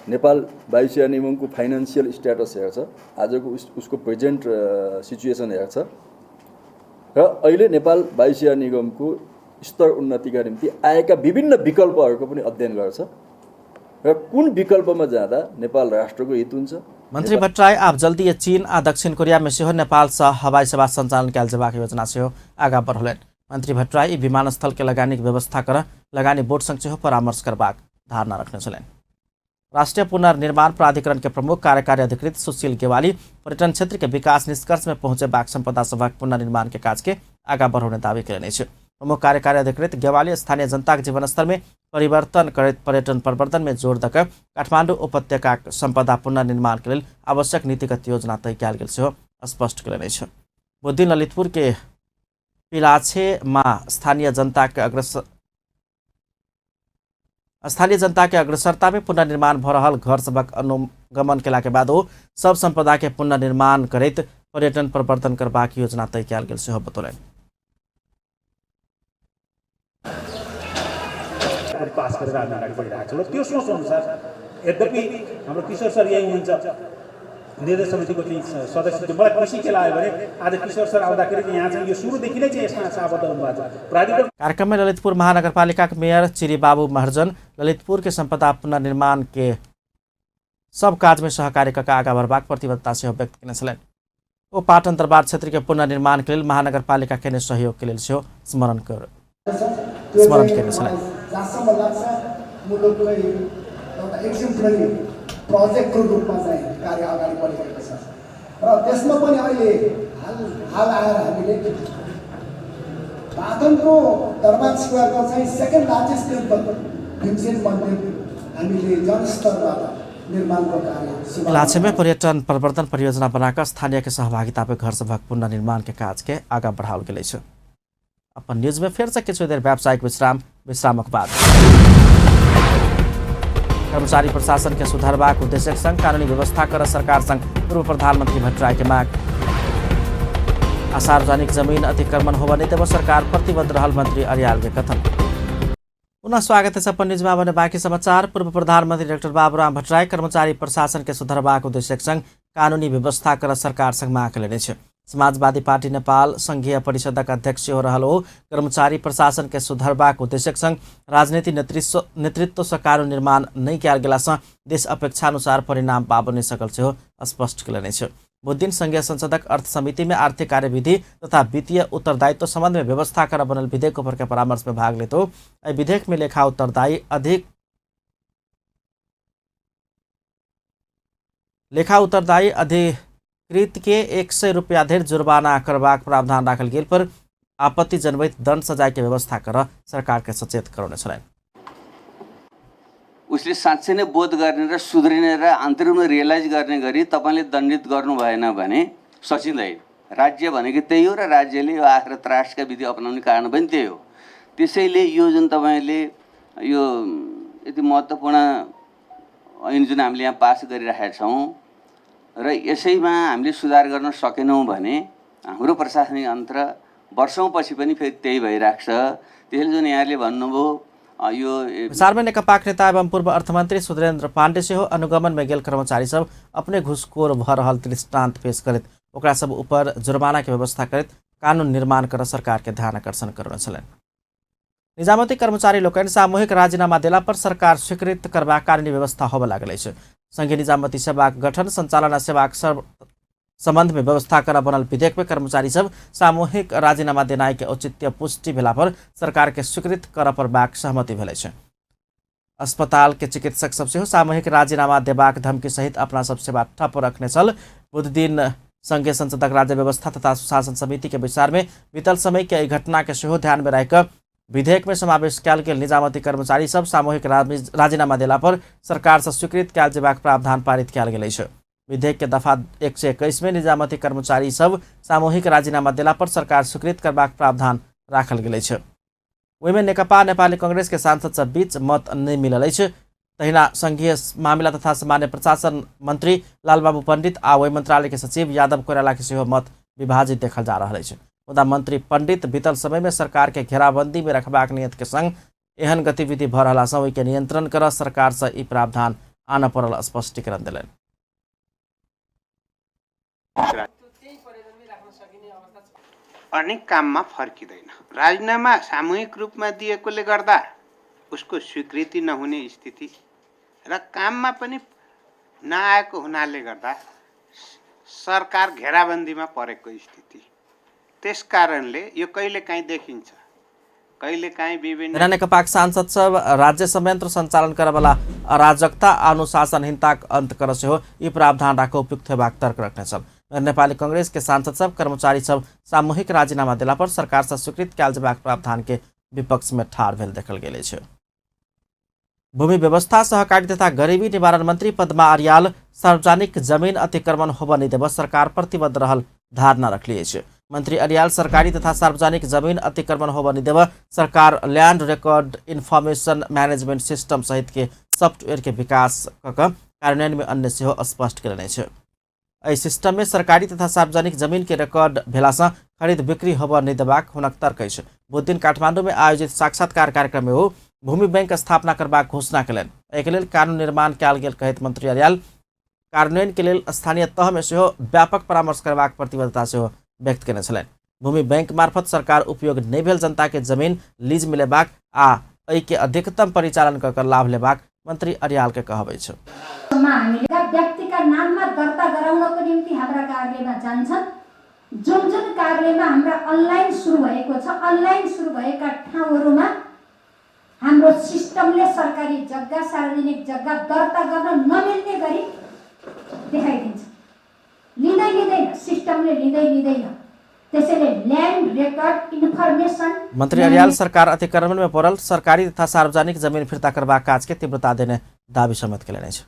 नेपाल वायु सेवा निगमको फाइनेन्सियल स्ट्याटस हेर्छ, आजको उसको प्रेजेन्ट सिचुएसन हेर्छ र अहिले नेपाल वायु सेवा निगमको स्तर उन्नतिका निम्ति आएका विभिन्न विकल्पहरूको पनि अध्ययन गर्छ र कुन विकल्पमा जाँदा नेपाल राष्ट्रको हित हुन्छ। मन्त्री भट्टराई आब जल्दी चीन आ दक्षिण कोरिया में सेहो नेपाल सँ हवाई सेवा सञ्चालन कयल जेबाक योजना सेहो आगाँ बढ़ौलनि। मन्त्री भट्टराई विमानस्थल के लगानी व्यवस्था कर लगानी बोर्ड संग सेहो परामर्श करबाक धारणा रखने छलनि। राष्ट्रीय पुनर्निर्माण प्राधिकरण के प्रमुख कार्यकारी अधिकृत सुशील गेवाली पर्यटन क्षेत्र के विकास निष्कर्ष में पहुंचेबाक संपदा सभक पुनर्निर्माण के काज के आगाँ बढ़ौने दावी कयलनि अछि। प्रमुख कार्यकारी अधिकृत गेवाली स्थानीय जनता के जीवनस्तर में परिवर्तन करैत पर्यटन प्रवर्धन में जोर दऽ काठमांडू उपत्यका संपदा पुनर्निर्माण के लेल आवश्यक नीतिगत योजना तय कयल गेल सेहो स्पष्ट कयलनि अछि। बुधदिन ललितपुर के पिलाछे में स्थानीय जनता के अग्रसरता में पुनर्निर्माण भ रहल घर सभक अनुगमन केला के बाद ओ सब संपदा के पुनर्निर्माण करैत पर्यटन प्रवर्धन करबाक योजना तय कयल गेल सेहो बतौलनि। पास गरेर हामी अगाडि बढिरहेको छौँ र त्यो सोच अनुसार यद्यपि हाम्रो किशोर सर यही हुनुहुन्छ निर्देश समितिको चाहिँ सदस्य थियो, मलाई खुसी के लाग्यो भने आज किशोर सर आउँदाखेरि चाहिँ यहाँ चाहिँ यो सुरुदेखि नै चाहिँ यसमा आबद्ध हुनुभएको छ। प्राधिकरण कार्यक्रम में ललितपुर महानगरपालिका के मेयर चिरीबाबू महर्जन ललितपुर के संपदा पुनर्निर्माण के सब काज में सहकार्य कऽ आगाँ बढ़बाक प्रतिबद्धता सेहो व्यक्त केने छलनि। ओ पाटन दरबार क्षेत्र के पुनर्निर्माण के लेल महानगरपालिका केने सहयोग के लेल सेहो स्मरण केने छलनि। जहाँसम्म लाग्छ मुलुककै एउटा एक्जिम्प्लरी प्रोजेक्टको रूपमा चाहिँ कार्य अगाडि बढिरहेको छ र त्यसमा पनि अहिले हाल आएर हामीले पाटनको दरबार स्क्वायरको चाहिँ सेकेन्ड लार्जेस्ट टेम्पल भीमसेन मन्दिर हामीले जनस्तरबाट निर्माणको कार्य लाछे में पर्यटन प्रवर्धन परियोजना बनाकर स्थानीय के सहभागिता पर घर सभक पुनर्निर्माण के काज के आगाँ बढ़ाओल गेल अछि। अपन न्यूज में फेर से किछु देर व्यावसायिक विश्रामक बाद कर्मचारी प्रशासन के सुधारबाक उद्देश्यक संग कानूनी व्यवस्था कर सरकार संग पूर्व प्रधानमंत्री भट्टराई के माग। आ सार्वजनिक जमीन अतिक्रमण होबय नहि देब सरकार प्रतिबद्ध रहल मंत्री अर्याल के कथन। पुनः स्वागत है अपन न्यूज में बने बाकी समाचार। पूर्व प्रधानमंत्री डॉक्टर बाबूराम भट्टराई कर्मचारी प्रशासन के सुधारबाक उद्देश्यक संग कानूनी व्यवस्था कर सरकार संग माग लेने छै। समाजवादी पार्टी नेपाल संघीय परिषदक अध्यक्ष सेहो रहल ओ कर्मचारी प्रशासन के सुधारबाक उद्देश्यक संग राजनीति नेतृत्व सँ कानून निर्माण नहि कयल गेला सँ देश अपेक्षानुसार परिणाम पाबि नहि सकल सेहो स्पष्ट कयलनि अछि। बुधदिन संघीय संसदक अर्थ समिति में आर्थिक कार्यविधि तथा वित्तीय उत्तरदायित्व संबंध में व्यवस्था कर बनल विधेयक ऊपर के परामर्श में भाग लेतो एहि विधेयक में लेखा उत्तरदायी अधिक लेखा उत्तरदायी अधिकृत के 100 रुपया धरि जुर्माना करबाक प्रावधान राखल गेल पर आपत्ति जनबैत दंड सजाय के व्यवस्था कर सरकार के सचेत करौने छलनि। उसले साँच्चै नै बोध गर्ने र सुध्रिने र आन्तरिक रूपमा रियलाइज गर्ने गरी तपाईँले दण्डित गर्नु भएन भने सचिँदैन। राज्य भनेको त्यही हो र राज्यले यो आखिर त्रासका विधि अपनाउने कारण पनि त्यही हो। त्यसैले यो जुन तपाईँले यो यति महत्त्वपूर्ण ऐन जुन हामीले यहाँ पास गरिराखेका छौँ र यसैमा हामीले सुधार गर्न सकेनौँ भने हाम्रो प्रशासनिक यन्त्र वर्षौँपछि पनि फेरि त्यही भइरहेको छ। त्यसैले जुन यहाँले भन्नुभयो यो बैसार में नेकपाक नेता एवं पूर्व अर्थमंत्री सुधीरेन्द्र पांडे सेहो अनुगमन में गेल कर्मचारी सब अपने घुसखोर भ रहल दृष्टांत पेश करैत ओकरा सब ऊपर जुर्माना के व्यवस्था करैत कानून निर्माण कर सरकार के ध्यान आकर्षण करने छलनि। निजामती कर्मचारी लोकनि सामूहिक राजीनामा देला पर सरकार स्वीकृत करबाक कानूनी व्यवस्था होबय लागल अछि। संघीय निजामती सेवाक गठन संचालन आ सेवाक संबंध में व्यवस्था कर बनल विधेयक में कर्मचारी सब सामूहिक राजीनामा देनाइ के औचित्य पुष्टि भेला पर सरकार के स्वीकृत कर पड़बाक सहमति भेल अछि। अस्पताल के चिकित्सक सब सेहो सामूहिक राजीनामा देबाक धमकी सहित अपना सब सेवा ठप रखने छल। बुधदिन संघीय संसदक राज्य व्यवस्था तथा सुशासन समिति के बैसार में बीतल समय के एहि घटना के सेहो ध्यान में राखि विधेयक में समावेश कयल गेल निजामती कर्मचारी सब सामूहिक राजीनामा देला पर सरकार से स्वीकृत कयल जेबाक प्रावधान पारित कयल गेल अछि। विधेयक के दफा 121 में निजामती कर्मचारी सब सामूहिक राजीनामा देला पर सरकार स्वीकृत करबाक प्रावधान राखल गेल अछि। ओहिमे नेकपा नेपाली कांग्रेस के सांसद सब बीच मत नहि मिलल अछि। तहिना संघीय मामिला तथा सामान्य प्रशासन मंत्री लालबाबू पंडित आ ओहि मंत्रालय के सचिव यादव कोइराला के सेहो मत विभाजित देखल जा रहल अछि। मुदा मंत्री पंडित बीतल समय में सरकार के घेराबंदी में रखबाक नियत के संग एहन गतिविधि भ रहला सँ ओहि के नियंत्रण कर सरकार से ई प्रावधान आनऽ पड़ल स्पष्टीकरण देलनि। अनि काममा फर्किँदैन। राजीनामा सामूहिक रूपमा दिएकोले गर्दा उसको स्वीकृति नहुने स्थिति र काममा पनि नआएको हुनाले गर्दा सरकार घेराबन्दीमा परेको स्थिति। त्यस कारणले यो कहिलेकाहीँ देखिन्छ, कहिलेकाहीँ विभिन्न नेकपाक सांसद सब राज्य संयंत्र सञ्चालन करबला अराजकता अनुशासनहीनताक अन्त कर सेहो ई प्रावधान राख उपयुक्त हेबाक तर्क रखने छल। नेपाली कांग्रेस के सांसद सब कर्मचारी सब सामूहिक राजीनामा देला पर सरकार से स्वीकृत कयल जेबाक प्रावधान के विपक्ष में ठाढ़ भेल देखल गेल अछि। भूमि व्यवस्था सहकारी तथा गरीबी निवारण मंत्री पद्मा आर्याल सार्वजनिक जमीन अतिक्रमण होबय नहि देबय सरकार प्रतिबद्ध रहल धारणा रखली अछि। मंत्री अर्याल सरकारी तथा सार्वजनिक जमीन अतिक्रमण होबय नहि देबय सरकार land record information management system सहित के सॉफ्टवेयर के विकास क कार्यान्वयन में अन्य सेहो स्पष्ट कयलनि अछि। एहि सिस्टम में सरकारी तथा सार्वजनिक जमीन के रिकॉर्ड भेलासँ खरीद बिक्री होबय नहि देबाक हुनक तर्क अछि। बुधदिन काठमांडू में आयोजित साक्षात्कार कार्यक्रम में ओ भूमि बैंक स्थापना करबाक घोषणा कयलनि। एहिके लेल कानून निर्माण कयल गेल कहैत मंत्री अर्याल कार्यान्वयन के लेल स्थानीय तह में सेहो व्यापक परामर्श करबाक प्रतिबद्धता सेहो व्यक्त कयने छलनि। भूमि बैंक मार्फत सरकार उपयोग नहि भेल जनता के जमीन लीज में लेबाक आ एहि के अधिकतम परिचालन कऽ कऽ लाभ लेबाक मंत्री अर्याल के कहब अछि। हामीले व्यक्तिका नाममा दर्ता गराउनको निम्ति हाम्रा कार्यालयमा जान्छन्। जुन जुन कार्यालयमा हाम्रा अनलाइन सुरु भएको छ, अनलाइन सुरु भएका ठाउँहरूमा हाम्रो सिस्टमले सरकारी जग्गा सार्वजनिक जग्गा दर्ता गर्न नमिल्ने गरी देखाइदिन्छ। लिँदै लिँदैन, सिस्टमले लिँदै लिँदैन। त्यसैले ल्यान्ड रेकर्ड इन्फर्मेसन मंत्री अर्याल सरकार अतिक्रमण में पड़ल सरकारी तथा सार्वजनिक जमीन फिर्ता करबाक काज के तीव्रता देने दावी समेत कयलनि अछि।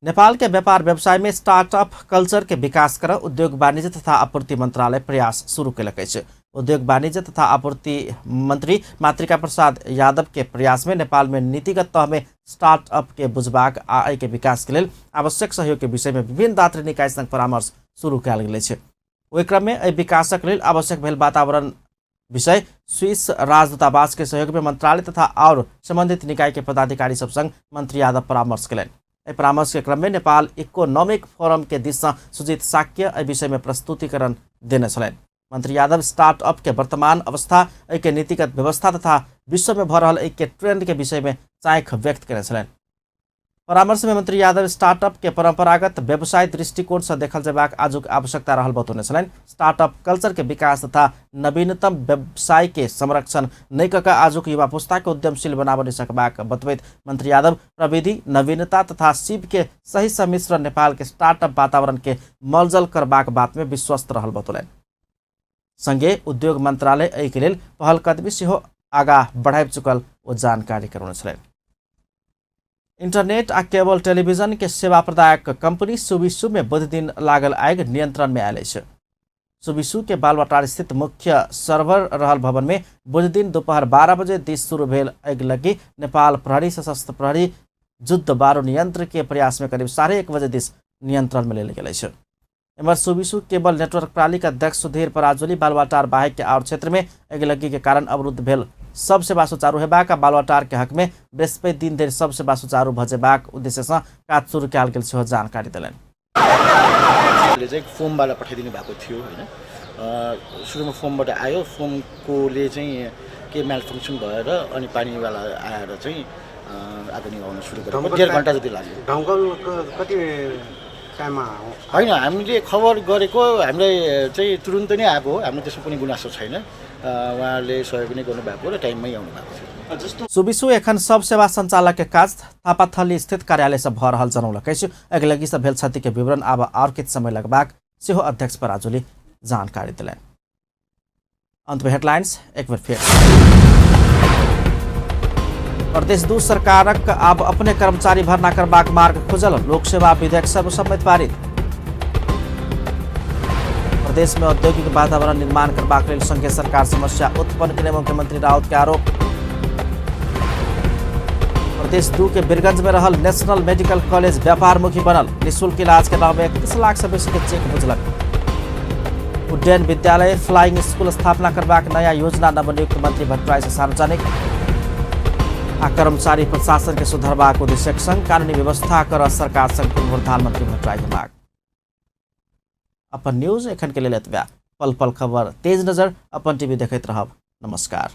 नेपाल के व्यापार व्यवसाय में स्टार्टअप कल्चर के विकास कर उद्योग वाणिज्य तथा आपूर्ति मंत्रालय प्रयास शुरू कयलक अछि। उद्योग वाणिज्य तथा आपूर्ति मंत्री मातृका प्रसाद यादव के प्रयास में नेपाल में नीतिगत तह में स्टार्टअप के बुझबाक आ एहि के विकास के लेल आवश्यक सहयोग के विषय में विभिन्न दातृ निकाय संग परामर्श शुरू कयल गेल अछि। ओहि क्रम में एहि विकासक लेल आवश्यक भेल वातावरण विषय स्विस राजदूतावास के सहयोग में मंत्रालय तथा और संबंधित निकाय के पदाधिकारी सब संग मंत्री यादव परामर्श कयलनि। एहि परामर्श के क्रम में नेपाल इकोनॉमिक फोरम के दिस सँ सुजीत साक्य एहि विषय में प्रस्तुतिकरण देने छलनि। मंत्री यादव स्टार्टअप के वर्तमान अवस्था, एहि के नीतिगत व्यवस्था तथा विश्व में भऽ रहल एहि के ट्रेंड के विषय में चाँख व्यक्त कयने छलनि। परामर्श में मंत्री यादव स्टार्टअप के परंपरागत व्यवसाय दृष्टिकोण से देखल जेबाक आजुक आवश्यकता रहल बतौने छलनि। स्टार्टअप कल्चर के विकास तथा नवीनतम व्यवसाय के संरक्षण नहि कऽ आजुक युवा पुस्ता के उद्यमशील बनाबऽ सकबाक बतबैत मंत्री यादव प्रविधि, नवीनता तथा सीप के सही सम्मिश्रण नेपाल के स्टार्टअप वातावरण के मलजल करबाक बात में विश्वस्त रहल बतौलनि। संगे उद्योग मंत्रालय एहि के लेल पहल कदमी सेहो आगा बढ़ाबि चुकल ओ जानकारी करौने छलनि। इंटरनेट आ केबल टेलीविजन के सेवा प्रदायक कंपनी सुविसु में बुध दिन लागल आगि नियंत्रण में आयल अछि। सुविसु के बालवाटार स्थित मुख्य सर्वर रहल भवन में बुध दिन दोपहर 12 बजे दिस शुरू भेल अगिलगी नेपाल प्रहरी, सशस्त्र प्रहरी, युद्ध बारूद यंत्र के प्रयास में करीब 1:30 बजे दिस नियंत्रण में लेल गेल अछि। एम्हर सुविसु केबल नेटवर्क प्रणाली के अध्यक्ष सुधीर पराजुली बालवाटार बाहेक के और क्षेत्र में अगिलगी के कारण अवरुद्ध भेल सब सेवा सुचारू हेबाक आ बालवाटार के हक में बृहस्पति दिन धरि सब सेवा सुचारू भऽ जेबाक उद्देश्य सँ काज शुरू कयल गेल सेहो जानकारी देलनि। चाहिँ फोमबाट पठाइदिनु भएको थियो हैन, सुरुमा फोमबाट आयो, फोमकोले चाहिँ के म्याल फङ्सन भएर अनि पानीवाला आएर चाहिँ आगो निभाउन सुरु गरेको। 1.5 घन्टा जति लाग्यो। दमकल कति टाइममा? होइन, हामीले खबर गरेको, हामीलाई चाहिँ तुरुन्तै नै आएको हो, हाम्रो त्यसमा कुनै गुनासो छैन। उहाँहरूले सहयोग नै गर्नुभएको र टाइममै आउनु भएको थियो। सुविसु एखन सब सेवा संचालक के काज थापाथली स्थित कार्यालय से भऽ रहल जनौलक अछि। अगिलगी से भेल क्षति के विवरण आब आओर किछु समय लगबाक सेहो अध्यक्ष पराजुली जानकारी देलनि। अंत में हेडलाइंस एक बेर फेर। प्रदेश 2 सरकारक आब अपने कर्मचारी भर्ना करबाक मार्ग खुजल, लोक सेवा विधेयक सर्वसम्मति पारित। प्रदेश में औद्योगिक वातावरण निर्माण करबाक लेल संघीय सरकार समस्या उत्पन्न केने मुख्यमंत्री राउत के आरोप। प्रदेश 2 के बीरगंज में रहल नेशनल मेडिकल कॉलेज व्यापारमुखी बनल, निःशुल्क इलाज के नाम में 31 लाख से बेसी के चेक बुझलक। उड्डयन विद्यालय फ्लाइंग स्कूल स्थापना करबाक नया योजना नवनियुक्त मंत्री भट्टराई से सार्वजनिक। आ कर्मचारी प्रशासन के सुधारबाक उद्देश्यक संग कानूनी व्यवस्था कर सरकार संग पूर्व प्रधानमंत्री भट्टराई के मांग। अपन न्यूज एखन के लेल एतबे। पल पल खबर तेज नजर अपन टीवी देखैत रहब। नमस्कार।